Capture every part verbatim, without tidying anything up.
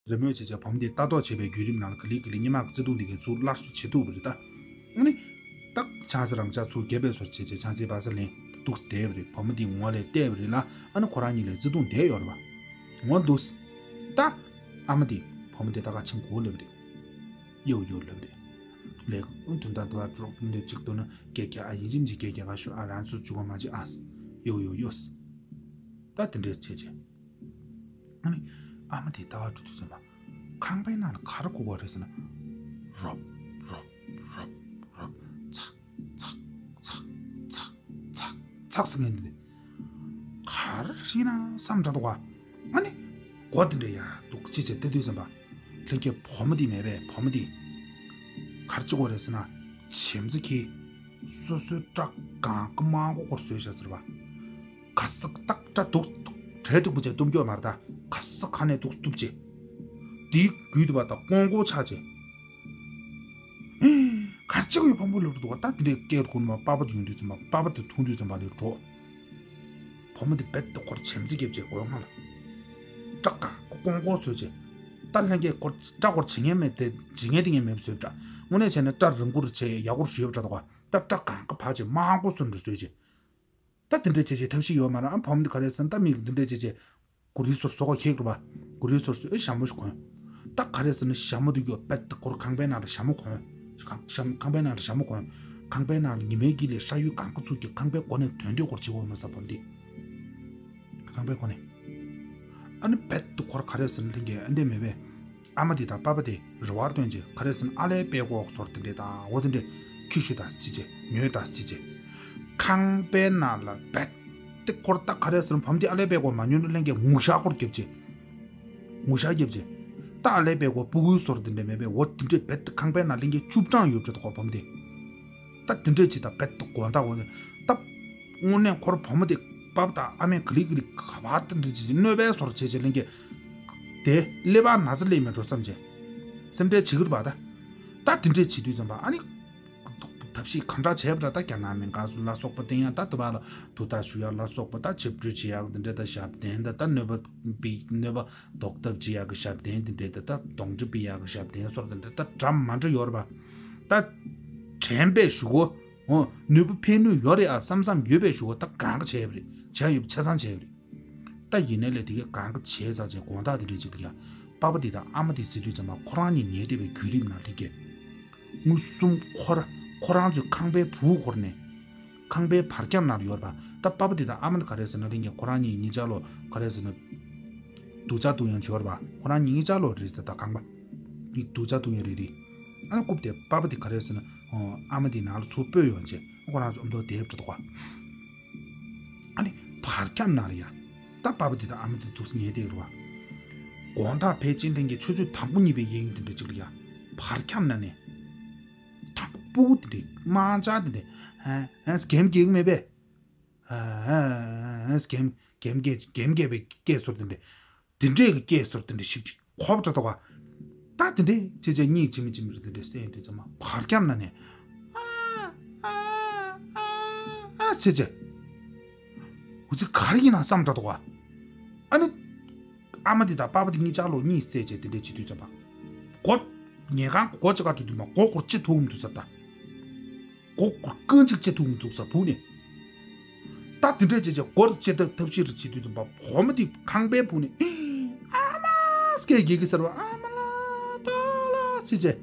རེས་མོས་བྱས་བྱས་བུ་མོ་དེ་ལྟ་རྟོག་བྱེད་པའི་བརྒྱུད་རིམ་ནང་ལ་ག་ལེ་ག་ལེ་སྔོན་མ་གི་བརྩེ་དུང་དེ་གའི་ཚུར་སླར་གསོ་བྱེད་ཐུབ་པ་རེད་ད། ཨ་ནི། ད་ཆང་ས་རང་ཅག་ཚུར་རྒྱབ་པའི་བཟོ་བྱས་བྱས་ཆང་སའི་བ་ས་ལེན་འདུག་བསྡད་པ་རེད། བུ་མོ་དེ་ངོ་ལ་བལྟས་པ་རེད་ལ། ཨ་ནི་ཁོ་རང་གཉིས་ལ་བརྩེ་དུང་བསྡད་ཡོད་རེད་པ། ངོ་འདུག་ད། ཨ་མ་དེ་བུ་མོ་དེ་ད་ག་ཕྱིན་གོ་ལབ་རེད། ཡོ་ཡོ་ལབ་རེད། ལས་ཀུན་དོན་དག་ཏུ་བ་འགྲོ་འདོད་ཅིག་འདུག་ན་སྐད་རྒྱག་ཨ། ཡིན་གཅིག་མིན་གཅིག་སྐད་རྒྱག་ག་ཤོག་ཨ། རང་ཚོ་བཅུག་ག་མ་བྱེད་ཨ། ཡོ་ཡོ་ཡོ། ད་དེ་འདྲས་བྱས་བྱས། ཨ་ནི། ཨ་མ་དེ་ལྟ་བ་འགྲོ་དུས་ཙམ་པ། ཁང་པའི་ནང་ལ་ག་རེ་གོ་གོ་རེད་ཟེར་ན། རོབ་རོབ་རོབ་རོབ་ཚག་ཚག་ཚག་ཚག་ཚག་ཚག་ཟེར་མཁན་དེ་རེད། ག་རེ་ཞིག་ན་བསམ་དྲག་འདུག་ག་ཨ་ནི། སྒོ་དེ་འདྲ་ཡ་འདུག་ཅེས་བྱས་བལྟས་དུས་ཙམ་པ། ལྷན་རྒྱས་བུ་མོ་དེ་མེད་པས། བུ་མོ་དེ་ག་རེ་བྱེད་གོ་རེད་ཟེར་ན། བྱེམ་ཙེ་ཁྱེར། སོ་སོའི་སྐྲ་གང་གི་མང་པོ་སྐོར་བཟོས་བཞག་ཟེར་བ། ག་ས་ཏག་སྐྲ་འདུག་གྲལ་འགྲིག་པོ་བྱས་གཏུབ་རྒྱུ་མ་རེད་ད། ག་ས་ག་ནས་འདུག་གཏུབ་བྱས། དེའི་རྒྱུད་དུ་བ་དང་ཀོང་ཀོ་ཆགས་བྱས། གར་ཅིག་ཡོད་ཕངས་པོ་ལབ་འདུག་བ། ད་དེ་འདྲའི་སྐད་ཁུར་མ་པ་པ་དེ་ཡོང་དུས་ཙམ་པ། པ་པ་དེ་མཐོང་དུས་ཙམ་པ་ལས་འགྲོ། བུ་མོ་དེ་རྦད་དེ་ཁོར་བྱེམ་ཙེ་བརྒྱབ་བྱས་སྒོའི་སྔ་ལ། སྐྲ་ཀ་ཀོང་ཀོང་བཟོས་བྱས། ད་ལྷན་རྒྱས་ཁོར་སྐྲ་སྐོར་བྱེད་མཁན་མེད་དེ། བྱེད་མཁན་དེ་ངས་མེད་བཟོས་འདྲ། དངོས་གནས་བྱས་ན་སྐྲ་རིང་པོར་བྱས་ཡག་པོར་ཞུས་པ་འདྲ་འདུག་བ། ད་སྐྲ་གང་ག་བག་བྱས་མང་པོ་བཟོས་འདྲ་བཟོས་བྱས། ད་དེ་འདྲ་བྱས་བྱས་ཐབས་ཤེས་ཡོད་མ་རེད། ཨ་བུ་མོ་འདི་ག་རེ་ཟེར་ན། ད་མིག་འདི་འདྲ་བྱས་བྱས། གུ་རི་སོར་སོ་ག་ཁེག་རུ་བ། གུ་རི་སོར་སོ་ཨེ་ཞྭ་མོ་ཞིག་གོན། ད་ག་རེ་ཟེར་ན་ཞྭ་མོ་འདི་གྱོ་པད་དེ་སྐོར་ཁང་པའི་ནང་ལ་ཞྭ་མོ་གོན། ཁང་ཞྭ་ཁང་པའི་ནང་ལ་ཞྭ་མོ་གོན། ཁང་པའི་ནང་ལ་ཉི་མའི་དཀྱིལ་ལས་ཧྲ་ཡུལ་གང་ག་ཚུགས་ཀྱི་ཁང་པའི་སྒོ་ནས་ཐོན་འདོད་སྐོར་བྱེད་འོ་མ་ས་བུ་མོ་འདི། ཁང་པའི་སྒོ་ནས། ཨ་ནི་པད་དེ་སྐོར་ག་རེ་ཟེར་ན་ལྷན་རྒྱས་ཨ་འདྲས་མེད་པས། ཨ་མ་དེ་དང་པ་པ་དེ་རེ་བ་བཏོན་རྗེས་ག་རེ་ཟེར་ན་ཨ་ལའི་པད་ཀོག་སོར་དེ་འདྲས་དང་འོ་དེ་འདྲས་ཁྱི་ཤུ་དང་སི་ཅེ་ཉོས་དང་སི་ཅེ། ཁང་པའི་ནང་ལ་རྦད་དེ་ཁོར་ད་ག་རེ་ཟེར་ན་བུ་མོ་དེ་ཨ་ལའི་པད་ཀོག་མ་ཉོས་ན་ལྷན་རྒྱས་ངུ་ཤག་སྐོར་རྒྱབ་རྗེས། ངུ་ཤག་རྒྱབ་རྗེས། ད་ཨ་ལའི་པད་ཀོག་སྤུ་གུའི་སོར་དེ་འདྲས་མེད་པས། འོ་དེ་འདྲས་རྦད་དེ་ཁང་པའི་ནང་ལྷན་རྒྱས་བཅུ་གྲངས་ཡོད་པ་འདྲ་འདུག་གོ་བུ་མོ་དེ། ད་དེ་འདྲས་ཅིག་དང་རྦད་དེ་དགོང་དག་འོ་ནས་ད། དངོས་གནས་ཁོར་བུ་མོ་དེ་པ་ཕ་དང་ཨ་མས་ག་ལེ་ག་ལེ་ག་བ་དེ་འདྲ་བྱེད་ཀྱི་གནོད་པའི་བཟོ་འདྲ་བྱེད་བྱེད་ལེན་གྱི། དེ་ཀླད་པ་ན་ཚ་སླེབས་མེད་འགྲོ་བསམ་བྱས། སེམས་ཁྲལ་བྱེད་ཀྱི་རེད་པ་ད། ད་དེ་འདྲས་བྱེད་དུས་ཙམ་པ་ཨ་ནི། ཐབས་ཤེས་གང་འདྲ་བྱས་པ་འདྲ། ད་རྒྱ་ནག་སྨན་ཁང་སུ་ལ་སོགས་པ་བསྟེན་ཡག་ད་དུ་བ་ལ་དུ་ཐག་ཞུ་ཡག་ལ་སོགས་པ། ད་ཆིབས་བསྒྱུར་བྱེད་ཡག་འདི་འདྲ། ད་ཞབས་བརྟན་ད་ད་གནོད་པ་པའི་གནོད་པ་ཟློག་ཐབས་བྱེད་ཡག་གི་ཞབས་བརྟན་འདི་འདྲ། ད་ད་གདོན་འདྲེ་སྤེལ་ཡག་གི་ཞབས་བརྟན་སོགས་འདི་འདྲ་ད་འདྲ་མ་འདྲ་ཡོད་རེད་པ། ད་དྲན་པས་ཞུ་གོ་འོ། ནུས་པ་ཕན་ནུས་ཡོད་རེད་ཨ་བསམ་བསམ་ཡོད་པའི་ཞུ་བ་ད་གང་ག་བྱས་པ་རེད། བྱས་ཡོད་པ་ཆ་ཚང་བྱས་པ་རེད། ད་ཡིན་ནའི་ལས་དེ་གས་གང་ག་བྱས་ཚར་རྗེས་དགོང་དག་དེ་འདྲ་ཅིག་ལ་ཡ། པ་ཕ་དེ་དང་ཨ་མ་དེ་ཟེར་དུས་ཙམ་པ་ཁོ་རང་གཉིས་ཉལ་བསྡད་པའི་བརྒྱུད་རིམ་ནང་ལྷན་རྒྱས། མངོན་སུམ་ཁོ་ར་ཁོ་རང་ཚོའི་ཁང་པའི་སྦུག་སྐོར་ནས། ཁང་པའི་བར་ཁྱམས་ནང་ལ་ཡོད་རེད་པ། ད་པ་ཕ་དེ་དང་ཨ་མ་དེ་ག་རེ་ཟེར་ན་ལྷན་རྒྱས་ཁོ་རང་གཉིས་གཉིས་ཆ་ལོ་ག་རེ་ཟེར་ན། སྡུག་ཅག་སྡུག་ཡང་བྱོས་རེད་པ། ཁོ་རང་གཉིས་གཉིས་ཆ་ལོ་རེད་ཟེར་ད་ཁང་པ། གཉིས་སྡུག་ཅག་སྡུག་ཡང་རེད་རེད། ཨ་ནི་རྐུབ་དེ་པ་ཕ་དེ་ག་རེ་ཟེར་ན། ཨ་མ་དེ་ནང་ལ་ཚུར་སྤོས་ཡོང་རྗེས་ཁོ་རང་ཚོ་ཨ་མདོ་དེབ་འགྲོ་འདུག་ག་ཨ་ནི་བར་ཁྱམས་ནང་ལ་ཡ། ད་པ་ཕ་དེ་དང་ཨ་མ་དེ་འདུག་སེ་ཉལ་བསྡད་ཡོད་རེད་པ། དགོང་དག་ཕལ་ཆེར་ལྷན་རྒྱས་ཆུ་ཚོད་དང་པོ་གཉིས་པའི་གཡས་གཡོན་དེ་འདྲ་ཅིག་ལ་ཡ། བར་ཁྱམས་ནང་ནས། དང་པོ་སྤུ་གུ་དེ་འདྲ་དམར་འབྱར་དེ་འདྲ། ཧ་ཧ་གེམ་གེག་མེད་པས། ཧ་ཧ་ཧ་གེམ་གེམ་གེ་གེམ་གེ་བའི་སྐད་ཟུར་དེ་འདྲ། དེ་འདྲས་ཀྱི་སྐད་ཟུར་དེ་འདྲ་ཞིབ་ཅིག་གོ་བ་འདྲ་འདུག་ག་ད་དེ་འདྲས་བྱས་བྱས་གཉིད་ཇི་མི་ཇི་མི་རེད་དེ་འདྲས་སད་དུས་ཙམ་པ་བར་ཁྱམས་ནང་ནས། ཨ་ཨ་ཨ་ཨ་བྱས་བྱས། འུ་ཚོ་ག་རེ་ཡིན་ན་བསམ་འདྲ་འདུག་ག་ཨ་ནི། ཨ་མ་དེ་དང་པ་ཕ་དེ་གཉིས་ཆ་ལོ་གཉིད་སད་བྱས་དེ་འདྲས་བྱེད་དུས་ཙམ་པ། སྒོ། ཉལ་ཁང་སྒོ་ཅིག་ག་འགྲོ་དུས་མ་སྒོ་སྐོར་ཅི་ཐུག་མི་འདུག་ས་ད། སྒོ་སྐོར་རྐང་གཅིག་ཅི་ཐུག་མི་འདུག་ས་སྦུག་ནས། ད་དེ་འདྲས་བྱས་བྱས་སྒོ་ཅི་ཐབས་ཐབས་ཤེས་རེ་བྱེད་དུས་ཙམ་པ་བུ་མོ་དེ་ཁང་པའི་སྦུག་ནས། ཨ་མ་སྐད་གེག་གེ་ཟེར་བ་ཨ་མ་ལ་པ་ལ་ཟེར་བྱས།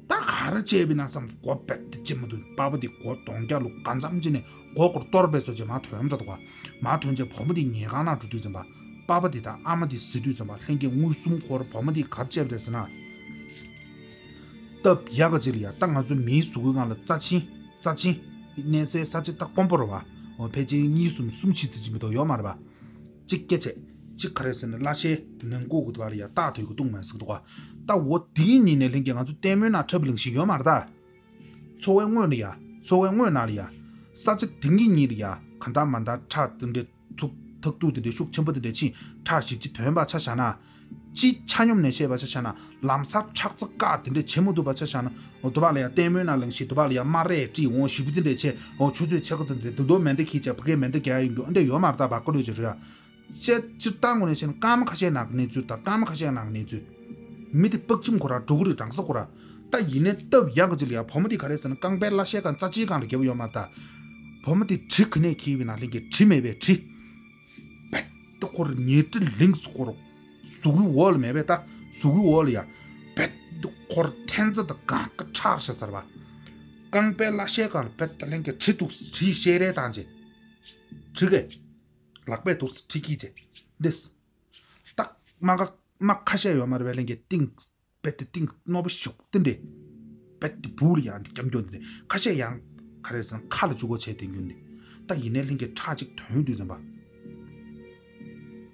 ད་ག་རེ་བྱས་པ་ཡིན་ན་བསམ་སྒོ་རྦད་དེ་ཕྱེ་མ་ཐུབ། པ་ཕ་དེ་སྒོ་གདོང་རྒྱབ་ལོགས་གང་འཚམ་ཅིག་ནས་སྒོ་སྐོར་གཏོར་བས་སོ་བྱས་མར་ཐོན་འདྲ་འདུག་ག་མར་ཐོན་རྗེས་བུ་མོ་དེ་ཉལ་ཁང་ནང་འགྲོ་དུས་ཙམ་པ། པ་ཕ་དེ་དང་ཨ་མ་དེ་ཟེར་དུས་ཙམ་པ་ལྷན་རྒྱས་མངོན་སུམ་ཁོར་བུ་མོ་དེ་ག་རེ་བྱས་པ་རེད་ཟེར་ན། སྟབས་ཡག་ག་ཅིག་ལ་ཡ་ད་ང་ཚོ་མིའི་གཟུགས་པོའི་སྒང་ལ་རྩ་ཆེན། རྩ་ཆེན། གནས་སའི་ས་ཆ་ད་དཀོན་པོ་རེད་པ། འོ་ཕལ་ཆེར་གཉིས་གསུམ་གསུམ་བཞི་ཙམ་ཅིག་མི་གཏོགས་ཡོད་མ་རེད་པ། གཅིག་སྐྱེ་ཆེ། གཅིག་ག་རེ་ཟེར་ན་བརླ་ཤའི་ནང་ཁུག་གི་དུ་བ་ལ་ཡ་སྟག་དོད་ཀྱི་བཏུང་མ་ཟིག་འདུག་ག་ད་འོ་དེའི་ཉིན་ནས་ལྷན་རྒྱས་ང་ཚོ་ལྟད་མོའི་ནང་འཁྲབ་ལིང་ཞིག་ཡོད་མ་རེད་ད། འཚོ་བའི་དངོས་ལ་ཡ། འཚོ་བའི་དངོས་ནང་ལ་ཡ། ས་ཆ་དེ་གི་ཉིན་ལ་ཡ་གང་ལྟར་མ་ལྟར་ཁྲག་དེ་འདྲའི་ཐུག་ཐག་ཐུག་དེ་འདྲའི་ཤུགས་ཆེན་པོ་དེ་འདྲའི་ཕྱིན་ཁྲག་ཞིབ་ཅིག་ཐོན་པ་ཆ་བཞག་ན། སྤྱི་ཆ་སྙོམས་ནས་བཤད་པ་ཆ་བཞག་ན་ལམ་སང་ཁྲག་རྩ་བཀག་དེ་འདྲ་བྱེད་མ་ཐུབ་པ་ཆ་བཞག་ན། འོ་དུ་བ་ལ་ཡ་ལྟད་མོའི་ནང་ལིང་ཞིག་དུ་བ་ལ་ཡ་སྨ་རས་བཀྲིས་འོང་ཞིབ་པོ་དེ་འདྲ་བྱས་འོ་ཆུ་ཚོད་ཕྱེད་ཀ་ཙམ་དེ་དུ་དོ་མེ་མདའ་འཁྱེར་བྱས་ཕ་གིའི་མེ་མདའ་རྒྱག་ཡོང་རྒྱུ་ཨ་འདྲ་ཡོད་མ་རེད་ད་བ་ཀ་ལོས་ཅིག་རེད་ཡ། བཤད་སྤྱིར་བཏང་ངོས་ནས་བཤད་ན་སྐར་མ་ཁ་ཤས་ནང་གི་གནས་ཚུལ་དང་སྐར་མ་ཁ་ཤས་ནང་གི་གནས་ཚུལ། མི་དེ་སྤགས་ཁྱིམ་ཁོ་རང་འགྲོ་གི་རེད། རང་ས་ཁོ་རང་། ད་ཡིན་ནའི་སྟབས་ཡག་ག་ཅིག་ལ་ཡ་བུ་མོ་དེ་ག་རེ་ཟེར་ན་རྐང་པའི་བརླ་ཤའི་སྒང་རྩ་ཆེའི་སྒང་ལ་བརྒྱབ་ཡོད་མ་རེད་ད། བུ་མོ་དེ་གྲི་ག་ནས་འཁྱེར་བའི་ནང་ལྷན་རྒྱས་གྲི་མེད་པས་གྲི། བེད་དུ་ཁོར་ཉལ་ཁྲི་ལིང་སུ་ཁོར། གཟུགས་ཀྱི་འོག་ལ་མེད་པས་ད། གཟུགས་ཀྱི་འོག་ལ་ཡ། བེད་དུ་ཁོར་ཐན་རྩ་དང་གང་ག་ཁྲག་ཤ་ཟེར་བ། རྐང་པའི་བརླ་ཤའི་སྒང་ལ་བེད་དུ་ལྷན་རྒྱས་གྲི་འདུག་གྲི་བཤད་རེས་བཏང་རྗེས། གྲི་གས། ལག་པས་འདུག་སེ་ཁྲིད་ཀྱིས་བྱས། འདི། སྟག་མ་ཁ་མ་ཁ་ཤས་ཡོད་མ་རེད་པས། ལྷན་རྒྱས་ཏིང་། བེད་དེ་ཏིང་རྣོ་པོ་ཞིག་དེ་འདྲས། བེད་དེ་བུ་ལ་ཡང་འདི་སྐྱབས་འགྱོ་འདི་འདྲས་ཁ་ཤས་ཡང་། ག་རེ་ཟེར་ན་ཁ་ལ་བཅུག་གོ་བྱས་དེ་འགྱོ་འདི། ད་ཡིན་ནའི་ལྷན་རྒྱས་ཁྲག་ཅིག་ཐོན་དུས་ཙམ་པ།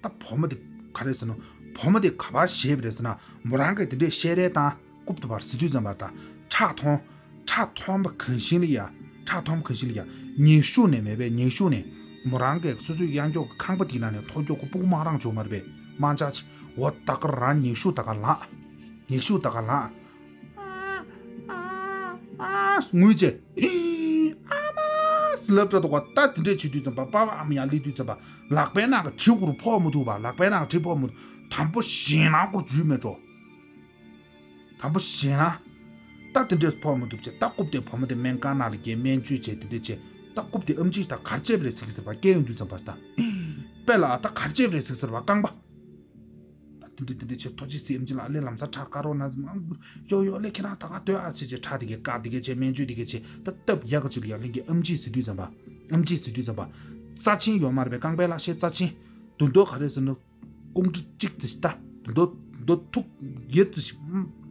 ད་བུ་མོ་དེ་ག་རེ་ཟེར་ན། བུ་མོ་དེ་ག་པར་བཞེས་པ་རེད་ཟེར་ན། མོ་རང་གིས་དེ་འདྲས་བཤད་རེས་དང་རྐུབ་ཏུ་བར་ཟེར་དུས་ཙམ་པ་ད་ཁྲག་མཐོང་། ཁྲག་མཐོང་པ་གང་བཞིན་ལ་ཡ། ཁྲག་མཐོང་པ་གང་བཞིན་ལ་ཡ། ཉེ་ཤུལ་ནས་མེད་པས། ཉེ་ཤུལ་ནས་མོ་རང་གིས་སོ་སོའི་གཡང་འཁྱོག་གི་ཁང་པ་དེའི་ནང་ནས་ཐོ་འཁྱོག་གི་སྤུ་གུ་མང་རང་བྱུང་མ་རེད་པས། མང་ཆ་ཆེ། འོ་ད་ག་རང་ཉེ་ཤུལ་ད་ག་ལངས། ཉེ་ཤུལ་ད་ག་ལངས། ངུས་བྱས། ཨ་མ་ཟེར་ལབ་འགྲོ་འདུག་ག་ད་དེ་འདྲས་བྱེད་དུས་ཙམ་པ་པ་ཕ་ཨ་མ་ཡར་སླེབས་དུས་ཙམ་པ་ལག་པའི་ནང་གི་གྲི་གུ་རུ་ཕོག་མི་ཐུབ་པ། ལག་པའི་ནང་གི་གྲི་ཕོག་མི་ཐུབ། དང་པོ་ཞེད་སྣང་སྐོར་འཇུས་མེད་འགྲོ། དང་པོ་ཞེད་སྣང་། ད་དེ་འདྲས་ཕོག་མི་ཐུབ་བྱས། ད་རྐུབ་དེ་བུ་མོ་དེ་སྨན་ཁང་ནང་ལ་བསྐྱལ། སྨན་བཅོས་བྱས་དེ་འདྲས་བྱས། ད་རྐུབ་དེ་ཨེམ་ཆི་ད་ག་རེ་བྱས་པ་རེད་ཟེར་གྱི་ཟེར་བ་སྐད་ཡོང་དུས་ཙམ་པ་ད། དཔེ་ལ་ད་ག་རེ་བྱས་པ་རེད་ཟེར་གྱི་ཟེར་བ་རྐང་པ། ད་དེ་འདྲས་དེ་འདྲས་བྱས། ཐུགས་རྗེ་ཆེ་ཨེམ་ཆི་ལགས། ལས་ལམ་སང་ཁྲག་བཀག་རོགས་གནང་། ཡོ་ཡོ་ལས་ཁྱེད་རང་ད་ག་སྡོད་ཨ་ཟེར་བྱས། ཁྲག་དེ་གས་བཀག་དེ་གས་བྱས། སྨན་བཅོས་དེ་གས་བྱས། ད་སྟབས་ཡག་ག་ཅིག་ལ་ཡ་ལྷན་རྒྱས་ཨེམ་ཆི་ཟེར་དུས་ཙམ་པ། ཨེམ་ཆི་ཟེར་དུས་ཙམ་པ། རྩ་ཆེན་ཡོད་མ་རེད་པས། རྐང་པའི་བརླ་ཤའི་རྩ་ཆེན། དུ་མདོ་ག་རེ་ཟེར་ན། ཀོང་ཀྲི་གཅིག་ཙམ་ཞིག་ལྟ། དུ་མདོ་དུ་མདོ་ཐུག་ཡོད་ཙམ་ཞིག་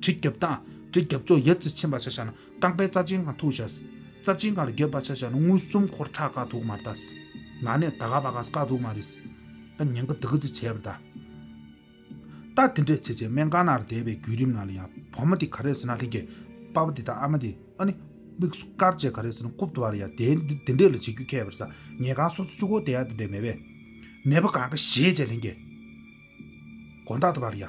གྲི་རྒྱབ་སྟངས། གྲི་རྒྱབ་ཕྱོགས་ཡོད་ཙམ་ཕྱིན་པ་ཆ་བཞག་ན། རྐང་པའི་རྩ་ཆེན་སྒང་ཐུག་བཞག་རྩ་ཆེན་སྒང་ལ་རྒྱབ་པ་ཆ་བཞག་ན། དངུལ་གསུམ་འཁོར་ཁྲག་བཀག་ཐུབ་མ་རེད་ད། ནང་ནས་ད་ག་བ་ག་བཀག་ཐུབ་མ་རེད། ད་ཉེན་ཁ་འདི་ག་ཙམ་བྱས་པ་རེད་ད། ད་དེ་འདྲས་བྱས་བྱས་སྨན་ཁང་ནང་ལ་བསྡད་པའི་བརྒྱུད་རིམ་ནང་ལ་ཡང་བུ་མོ་དེ་ག་རེ་ཟེར་ན། ལྷན་རྒྱས་པ་ཕ་དེ་དང་ཨ་མ་དེ། ཨ་ནི་མིག་ཆུ་དཀར་བྱས་ག་རེ་ཟེར་ན། རྐུབ་ཏུ་བར་ཡ་དེ་དེ་འདྲས་ལ་བྱེད་རྒྱུ་ཁེལ་བར་ས། ཉལ་ཁང་སོ་སོ་གཅིག་པོ་བསྡད་ཡ་དེ་འདྲས་མེད་པས། ནད་པ་གང་ག་ཞེད་བྱས་ལྷན་རྒྱས། དགོང་དག་ཏུ་བར་ཡ།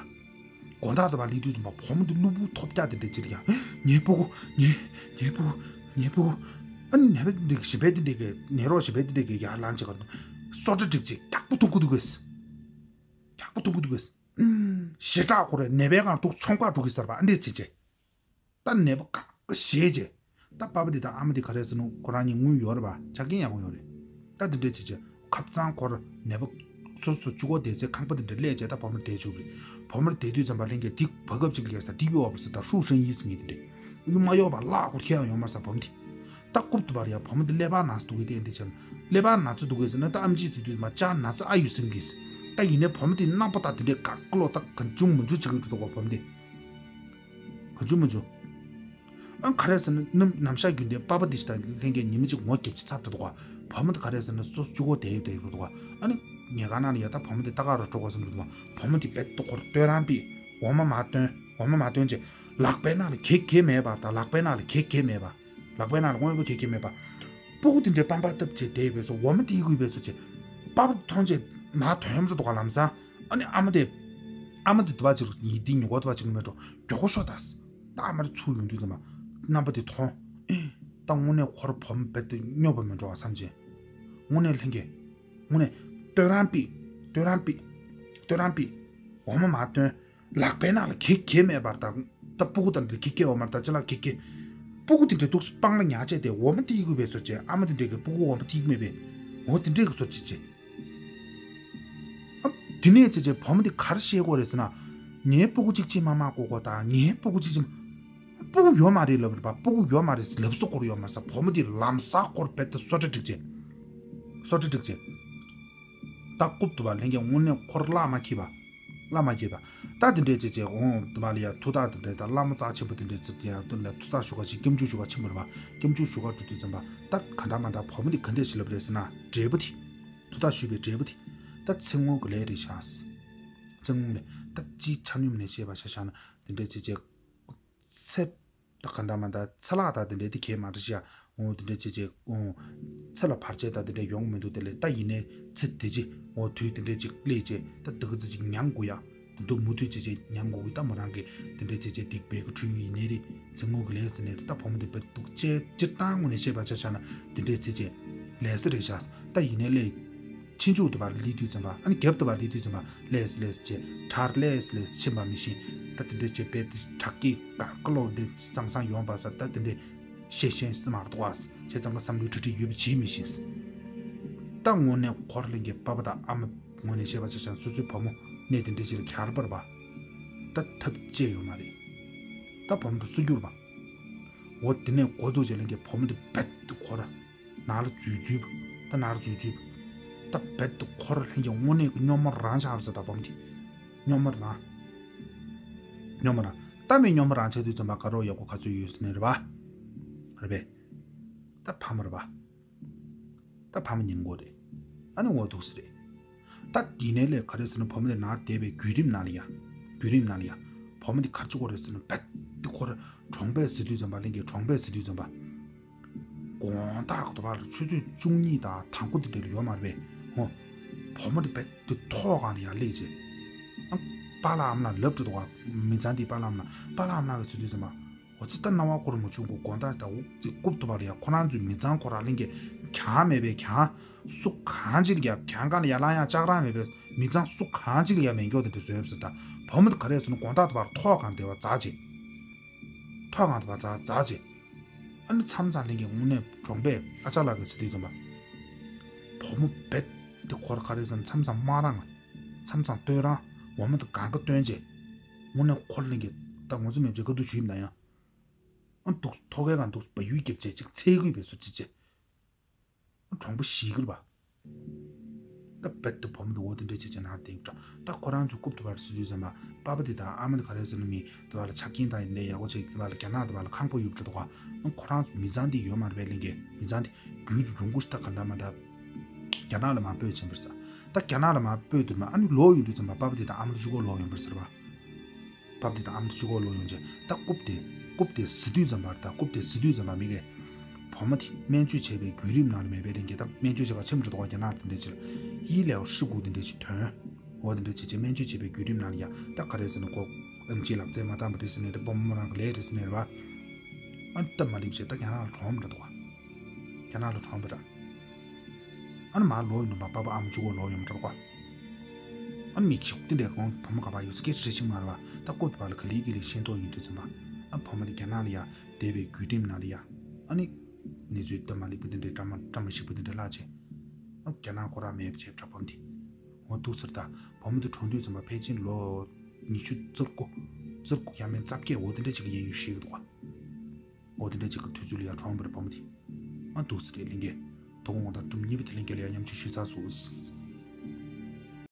དགོང་དག་ཏུ་བར་སླེབས་དུས་ཙམ་པ་བུ་མོ་དེ་གློ་བུར་ཐོལ་རྒྱག་དེ་འདྲས་ཅིག་ཡ། ངའི་སྤུ་གུ། ངའི་ངའི་སྤུ་གུ། ངའི་སྤུ་གུ། ཨ་ནི་ནད་པ་དེ་འདྲས་ཞིམ་པའི་དེ་འདྲས་ཀྱི་ནད་རོགས་ཞིམ་པའི་དེ་འདྲས་ཀྱི་ཡར་ལངས་བྱས་ག་སོ་ཊ་སྒྲིག་བྱས་རྒྱག་པོ་འཐུང་གི་འདུག་གས། རྒྱག་པོ་འཐུང་གི་འདུག་གས། ཞེ་དྲག་ཁོ་རེ་ནད་པའི་སྒང་ལ་འདུག་ཆོམ་ཁ་འགྲོ་གི་ཟེར་བ་ཨ་འདྲས་བྱས་བྱས། ད་ནད་པ་གང་ག་ཞེད་བྱས། ད་པ་ཕ་དེ་དང་ཨ་མ་དེ་ག་རེ་ཟེར་ན། ཁོ་རང་གཉིས་དངུལ་ཡོད་རེད་པ། ཆ་རྐྱེན་ཡག་པོ་ཡོད་རེད། ད་དེ་འདྲས་བྱས་བྱས་ཁ་སང་ཁོ་ར་ནད་པ་སོ་སོ་གཅིག་པོ་བསྡད་སའི་ཁང་པ་དེ་འདྲ་སླེབས་བྱས། ད་བུ་མོ་བསྡད་བཅུག་རེད། བུ་མོ་བསྡད་དུས་ཙམ་པ་ལྷན་རྒྱས་དེ་བར་སྐབས་ཅིག་ལ་ཡ་ས་དེ་གཡོག་པ་ས་ད་ཧྲུའུ་ཧྲན་ཡི་ཟེར་མཁན་དེ་འདྲས། གཡུ་མ་གཡོག་པ་བརླག་སྐོར་ཁྱེད་ཡང་ཡོང་མ་ས་བུ་མོ་དེ། ད་རྐུབ་ཏུ་བར་ཡ་བུ་མོ་དེ་ཀླད་པ་ན་ཚ་འདུག་གས། དེ་འདྲས་བྱས་ན་ཀླད་པ་ན་ཚ་འདུག་གས་ཟེར་ན། ད་ཨེམ་ཆི་ཟེར་དུས་ཙམ་པ་ཅག་ན་ཚ་ཨ་ཡོད་ཟེར་གྱིས། ད་ཡིན་ནའི་བུ་མོ་དེ་རྣམ་པ་ད་དེ་འདྲས་ག་ཀློ་ད་གང་བྱུང་མང་བྱུང་བྱེད་ཀྱི་འདུག་ག་བུ་མོ་དེ། ག་ཅུང་མ་ཅུང་། ཨ་ག་རེ་ཟེར་ན་ནམ་ནམ་ཞག་རྒྱུན་ལྡན་པ་ཕ་དེ་ཞིག་དང་ལྷན་རྒྱས་ཉི་མ་གཅིག་ངོ་རྒྱབ་ཅིག་ཚར་འགྲོ་འདུག་ག་བུ་མོ་དེ་ག་རེ་ཟེར་ན་སོ་སོ་གཅིག་པོ་བསྡད་ཡོད་བསྡད་ཡོད་འདུག་ག་ཨ་ནི་ཉལ་ཁང་ནང་ལ་ཡ་ད་བུ་མོ་དེ་ལྟ་ག་རུ་འགྲོ་ག་བསམ་འདུག་མ། བུ་མོ་དེ་རྦད་དེ་ཁོར་བསྟོད་རང་ཕུད། འོ་མ་མ་བཏོན། འོ་མ་མ་བཏོན་བྱས་ལག་པའི་ནང་ལ་གེགས་གེགས་མེད་པར། ད་ལག་པའི་ནང་ལ་གེགས་གེགས་མེད་པར། ལག་པའི་ནང་ལ་དངོས་པོ་གེགས་གེགས་མེད་པར། སྤུ་གུ་དེ་འདྲའི་པམ་པ་བཏབ་བྱས་བསྡད་ཡོད་པས་སོ། འོ་མ་དེ་དགོས་པས་སོ་བྱས། པ་ཕ་མཐོང་བྱས་ནང་ཐོན་འགྲོ་འདུག་ག་ལམ་སང་། ཨ་ནི་ཨ་མ་དེ། ཨ་མ་དེ་དུ་བ་ཅིག་ཡིད་དེ་ཉོ་གོ་དུ་བ་ཅིག་མེད་འགྲོ། མགྱོགས་པོ་ཤོག་ད། ད་ཨ་མ་རེ་ཚུར་ཡོང་དུས་ཙམ་པ་རྣམ་པ་དེ་མཐོང་། ཨེ། ད་དངོས་གནས་ཁོར་བུ་མོ་རྦད་དེ་སྨྱོ་བ་མེད་འགྲོ་བ་བསམ་བྱས། དངོས་གནས་ལྷན་རྒྱས། དངོས་གནས་བསྟོད་རང་ཕུད། བསྟོད་རང་ཕུད། བསྟོད་རང་ཕུད། འོ་མ་མ་བཏོན། ལག་པའི་ནང་ལ་གེགས་གེགས་མེད་པར་དང་། ད་སྤུ་གུ་དང་འདྲ་གེགས་གེགས་འོ་མར་ད་ཅི་ལ་གེགས་གེགས། སྤུ་གུ་དེ་འདྲ་འདུག་སྤང་ལ་ཉག་བྱས་ཏེ་འོ་མ་ཐིག་དགོས་པའི་བཟོ་བྱས། ཨ་མ་དེ་འདྲས་ཀྱི་སྤུ་གུ་འོ་མ་ཐིག་མེད་པས། འོ་དེ་འདྲས་ཀྱི་བཟོ་བྱས་བྱས། ཨ། དེ་ནས་བྱས་བྱས་བུ་མོ་དེ་ག་རེ་བཤད་དགོས་རེད་ཟེར་ན། ངའི་སྤུ་གུ་གཅིག་ཅིག་མ་མ་ཀོ་ཀོ་དང་། ངའི་སྤུ་གུ་གཅིག་ཅིག་སྤུ་གུ་ཡོད་མ་རེད་ལབ་རེད་པ། སྤུ་གུ་ཡོད་མ་རེད་ལབ་སོ་སྐོར་ཡོད་མ་རེད་ས། བུ་མོ་དེ་ལམ་སང་ཁོར་རྦད་དེ་སོ་ཊ་སྒྲིག་བྱས། སོ་ཊ་སྒྲིག་བྱས། ད་རྐུབ་ཏུ་བ་ལྷན་རྒྱས་དངོས་གནས་ཁོར་བརླག་མ་ཁྱེད་པ། བླ་མ་དགྱེས་པ། ད་དེ་འདྲས་བྱས་བྱས་འོང་དུ་མ་ལ་ཡ་ཐུགས་ཐག་དེ་འདྲས་ད་བླ་མ་རྩ་ཆེན་པོ་དེ་འདྲས་ཚུར་དེ་ཡ་དུ་ནས་ཐུགས་ཐག་ཞུ་ག་ཅིག་སྐྱབས་འཇུག་ཞུ་ག་ཆེན་པོ་རེད་པ། སྐྱབས་འཇུག་ཞུ་ག་འགྲོ་དུས་ཙམ་པ་ད་ག་འདྲ་མ་འདྲ་བུ་མོ་དེ་ག་འདྲས་ཞིག་ལབ་རེད་ཟེར་ན། འབྲས་བུ་དེ། ཐུགས་ཐག་ཞུས་པའི་འབྲས་བུ་དེ། ད་ཚེ་སྔོན་གྱི་ལས་རེད་ཤག་ཚེ་སྔོན་ལས་ད་ཅིའི་ཆ་སྙོམས་ནས་བཤད་པ་ཆ་བཞག་ན་དེ་འདྲས་བྱས་བྱས། ཚེ། ད་ག་འདྲ་མ་འདྲ་ཚེ་ལྷག་དང་དེ་འདྲས་དེ་གས་མ་འདྲ་ཤག་འོ་དེ་འདྲས་བྱས་བྱས་འོ། ཚེ་ལ་བར་ཆད་དང་དེ་འདྲས་ཡོང་གི་མི་འདུག་དེ་ལས་ད་ཡིན་ནའི་ཚེ་དེ་ཅི་འོ་དུས་དེ་འདྲས་ཅིག་སླེབས་བྱས་ད་དེ་ག་ཚོད་ཅིག་མྱང་དགོས་ཡ། དེ་འདུག་མུ་མཐུད་བྱས་བྱས་མྱང་དགོས་གི་ད་མོ་རང་གིས་དེ་འདྲས་བྱས་བྱས་སྡིག་པའི་གི་འཁྲུལ་ཡིན་ནའི་རེད། ཚེ་སྔོན་གྱི་ལས་ཟེར་ནའི་རེད། ད་བུ་མོ་དེ་བེད་འདུག་ཅེས་སྤྱིར་བཏང་ངོས་ནས་བཤད་པ་ཆ་བཞག་ན་དེ་འདྲས་བྱས་བྱས་ལས་ས་རེད་ཤག་ད་ཡིན་ནའི་སླེབས། ཕྱི་ཕྱོགས་དུ་བར་སླེབས་དུས་ཙམ་པ། ཨ་ནི་རྒྱབ་དུ་བར་སླེབས་དུས་ཙམ་པ་ལེས་ལེས་བྱས། གྲར་ལེས་ལེས་ཕྱིན་པ་མི་ཤེས། ད་དེ་འདྲས་བྱས་པས་དེ་དྲག་སྐྱེད་ཀ་ཀ་ལོ་འདི་གཙང་གཙང་ཡོང་པ་ས། ད་དེ་འདྲས་ཤེས་ཤེས་སི་མར་ཏོ་བ་ས། བྱས་ཙང་ཀ་བསམ་བློའི་གྲ་སྒྲིག་ཡོད་པ་བྱེད་མི་ཤེས། ད་དངོས་གནས་འཁོར་ལེན་གྱི་པ་ཕ་དང་ཨ་མ་ངོས་ནས་བཤད་པ་ཆ་བཞག་ན་སོ་སོའི་བུ་མོ་གནས་དེ་འདྲས་ཅིག་ལ་གྱར་པར་བ། ད་ཐབས་ཅེས་ཡོད་མ་རེད། ད་བུ་མོ་དེ་སུ་གྱུར་པ། འོ་དེ་ནས་འགོ་བཙུགས་བྱས་ལེན་གྱི་བུ་མོ་དེ་རྦད་དེ་འཁོར་ནང་ལ་འཛུལ་འཛུལ་བ། ད་ནང་ལ་འཛུལ་འཛུལ་བ། ད་རྦད་དེ་འཁོར་ལེན་གྱི་དངོས་གནས་ཀྱི་སྨྱོན་མོ་རང་ཆགས་པ་ས། ད་བུ་མོ་དེ་སྨྱོན་མོ་རང་། སྨྱོན་མོ་རང་། ད་མི་སྨྱོན་མོ་རང་ཆགས་དུས་ཙམ་པ་དགའ་རོགས་ཡག་པོ་ག་ཚོད་ཡོད་ཟེར་ནས་རེད་པ། རེད་པས། ད་ཕ་མ་རེད་པ། ད་ཕ་མ་ཉིན་མགོ་རེད། ཨ་ནི་འོ་འདུག་སེ་རེད། ད་དེ་ནས་ལས་ག་རེ་ཟེར་ན་བུ་མོ་དེ་ནང་བསྡད་པའི་བརྒྱུད་རིམ་ནང་ལ་ཡ། བརྒྱུད་རིམ་ནང་ལ་ཡ། བུ་མོ་དེ་ག་རེ་བྱེད་ཀྱི་ཡོད་རེད་ཟེར་ན་རྦད་དེ་འཁོར་གྲོང་པས་ཟེར་དུས་ཙམ་པ། གླིང་གའི་གྲོང་པས་ཟེར་དུས་ཙམ་པ། དགོང་དག་གི་དུ་བ་ལ་ཆུ་ཚོད་བཅུ་གཉིས་དང་དང་པོ་དེ་འདྲ་ལ་ཡོད་མ་རེད་པས། ཧོ། བུ་མོ་དེ་རྦད་དེ་ཐོག་སྒང་ལ་ཡ་སླེབས་བྱས། ཨ། པཱ་ལགས་ཨ་མ་ལགས་ལབ་འགྲོ་འདུག་ག་མི་ཚང་དེའི་པཱ་ལགས་ཨ་མ་ལགས། པཱ་ལགས་ཨ་མ་ལགས་ཀྱིས་ཟེར་དུས་ཙམ་པ། འོ་ཙི་ད་སྣང་བ་སྐོར་མ་བྱུང་གོ། དགོང་དག་ད་འུ་ཙི་རྐུབ་ཏུ་བར་ཡ་ཁོ་རང་ཚོའི་མི་ཚང་ཁོ་རང་གླིང་གའི་གྱང་མེད་པའི་གྱང་སུ་གང་ཅིག་ལ་ཡ། གྱང་གང་ལ་ཡ་ལང་ཡ་ལྕགས་རང་མེད་པའི་མི་ཚང་སུ་གང་ཅིག་ལ་ཡ་མེ་སྒྱོགས་དེ་འདྲ་བཟོས་ཡོད་ཟེར། ད་བུ་མོ་དེ་ག་རེ་ཟེར་ན་དགོང་དག་དུ་བར་ཐོག་སྒང་དེ་བ་འཛག་བྱས། ཐོག་སྒང་དུ་བ་འཛག་འཛག་བྱས། ཨ་ནི་མཚམས་མཚམས་གླིང་གའི་དངོས་གནས་གྲོང་པས་ཨ་ཅག་ལགས་ཀྱིས་ཟེར་དུས་ཙམ་པ། བུ་མོ་རྦད་དེ་འཁོར་ག་རེ་ཟེར་ན་མཚམས་མཚམས་སྨྲ་རང་། མཚམས་མཚམས་སྟོན་རང་། འོ་མ་དེ་གང་ག་སྟོན་བྱས། དངོས་གནས་འཁོར་གླིང་གའི་ད་ངོ་ཚ་མེད་བྱས་དཀའ་སྡུག་ཞུས་ཡིན་ན་ཡང་། ཨ་འདུག་ཐོག་ཁའི་སྒང་འདུག་བལ་ཡུལ་རྒྱབ་བྱས་ཅིག་འཚེར་དགོས་པའི་བཟོ་ཅིག་བྱས། གྲོང་པ་ཞིག་གིར་བ། ད་རྦད་དེ་བུ་མོ་དེ་འོ་དེ་འདྲ་བྱས་བྱས་ནང་དེ་འགྲོ། ད་ཁོ་རང་ཚོ་རྐུབ་ཏུ་བར་ཟེར་དུས་ཙམ་པ། པ་ཕ་དེ་དང་ཨ་མ་དེ་ག་རེ་ཟེར་ན་མི་དེ་བ་ལ་ཆ་རྐྱེན་དང་ཡིན་ནའི་ཡག་པོ་བྱས། དེ་བ་ལ་རྒྱ་ནག་དེ་བ་ལ་ཁང་པ་ཡོད་འགྲོ་འདུག་ག་ཨ་ཁོ་རང་ཚོ་མི་ཚང་དེ་ཡོད་མ་རེད་པས། གླིང་གའི་མི་ཚང་དེ་རྒྱུད་རིང་པོ་ཞིག་ད་ག་འདྲ་མ་འདྲ། རྒྱ་ནག་ལ་མར་སྤོས་ཕྱིན་པ་རེད་ཟེར། ད་རྒྱ་ནག་ལ་མར་སྤོས་དུས་ན་ཨ་ནི་ལོག་ཡོང་དུས་ཙམ་པ་པ་ཕ་དེ་དང་ཨ་མ་དེ་གཅིག་པོ་ལོག་ཡོང་པ་རེད་ཟེར་བ། པ་ཕ་དེ་དང་ཨ་མ་དེ་གཅིག་པོ་ལོག་ཡོང་བྱས། ད་རྐུབ་དེ་རྐུབ་དེ་ཟེར་དུས་ཙམ་པ། ད་རྐུབ་དེ་ཟེར་དུས་ཙམ་པ་མི་གིས་བུ་མོ་དེ་སྨན་བཅོས་བྱས་པའི་བརྒྱུད་རིམ་ནང་ལ་མེད་པའི་རིང་གི། ད་སྨན་བཅོས་བྱེད་གར་ཕྱིན་འགྲོ་འདུག་ག་རྒྱ་ནག་དེ་འདྲ་ཅིག་ལ་ཡིད་ལ་ཧྲི་གུ་དེ་འདྲ་ཅིག་ཐོན། འོ་དེ་འདྲ་བྱས་བྱས་སྨན་བཅོས་བྱས་པའི་བརྒྱུད་རིམ་ནང་ལ་ཡ། ད་ག་རེ་ཟེར་ན་ཁོ་ཨེམ་ཆི་ལག་རྩལ་མ་འདང་བ་རེད་ཟེར་ནས། དེ་བུ་མོ་རང་གི་ལས་རེད་ཟེར་ནས་རེད་བ། ཨ་ནི་སྟབས་མ་ལེགས་བྱས་ད་རྒྱ་ནག་ལ་གྲོངས་པ་འདྲ་འདུག་ག་རྒྱ་ནག་ལ་གྲོངས་པ་འདྲ། ཨ་ནི་མར་ལོག་ཡོང་དུས་པ་པ་ཕ་ཨ་མ་གཅིག་པོ་ལོག་ཡོང་པ་འདྲ་འདུག་ག་ཨ་ནི་མི་ཤུགས་དེ་འདྲའི་གོང་བུ་མོ་ག་པར་ཡོད་སྐད་ཆ་རེ་ཞིག་མ་རེད་བ། ད་རྐུབ་ཏུ་བ་ལ་ག་ལེ་ག་ལེ་ཤེས་རྟོགས་ཡོང་དུས་ཙམ་པ། ཨ་བུ་མོ་དེ་རྒྱ་ནག་ལ་ཡ་བསྡད་པའི་བརྒྱུད་རིམ་ནང་ལ་ཡ། ཨ་ནི་གནས་ཚུལ་སྟབས་མ་ལེགས་པ་དེ་འདྲའི་འདྲ་མ་འདྲ་མ་ཞིག་པ་དེ་འདྲ་ལྷག་བྱས། ཨ་རྒྱ་ནག་ཁོ་རང་མེད་པ་བྱས་འདྲ་བུ་མོ་དེ། འོ་འདུག་ཟེར། ད་བུ་མོ་དེ་གྲོངས་དུས་ཙམ་པ་ཕལ་ཆེར་ལོ་ཉི་ཤུ་རྩ་དགུ། རྩ་དགུ་ཡང་མིན་རྩ་བརྒྱད་འོ་དེ་འདྲ་ཅིག་གི་ཡན་ཡོད་ཤེས་ཀྱི་འདུག་ག་འོ་དེ་འདྲ་ཅིག་གི་དུས་ཚོད་ལ་ཡ་གྲོངས་པ་རེད་བུ་མོ་དེ། ཨ་འདུག་ཟེར་རེད། གླིང་གའི་དོ་དགོང་དག་སྒྲུང་གཉིས་པ་དེ་གླིང་གའི་ལ་ཡ་མཉམ་སྤྱོད་ཞུས་ཚར་སོང་།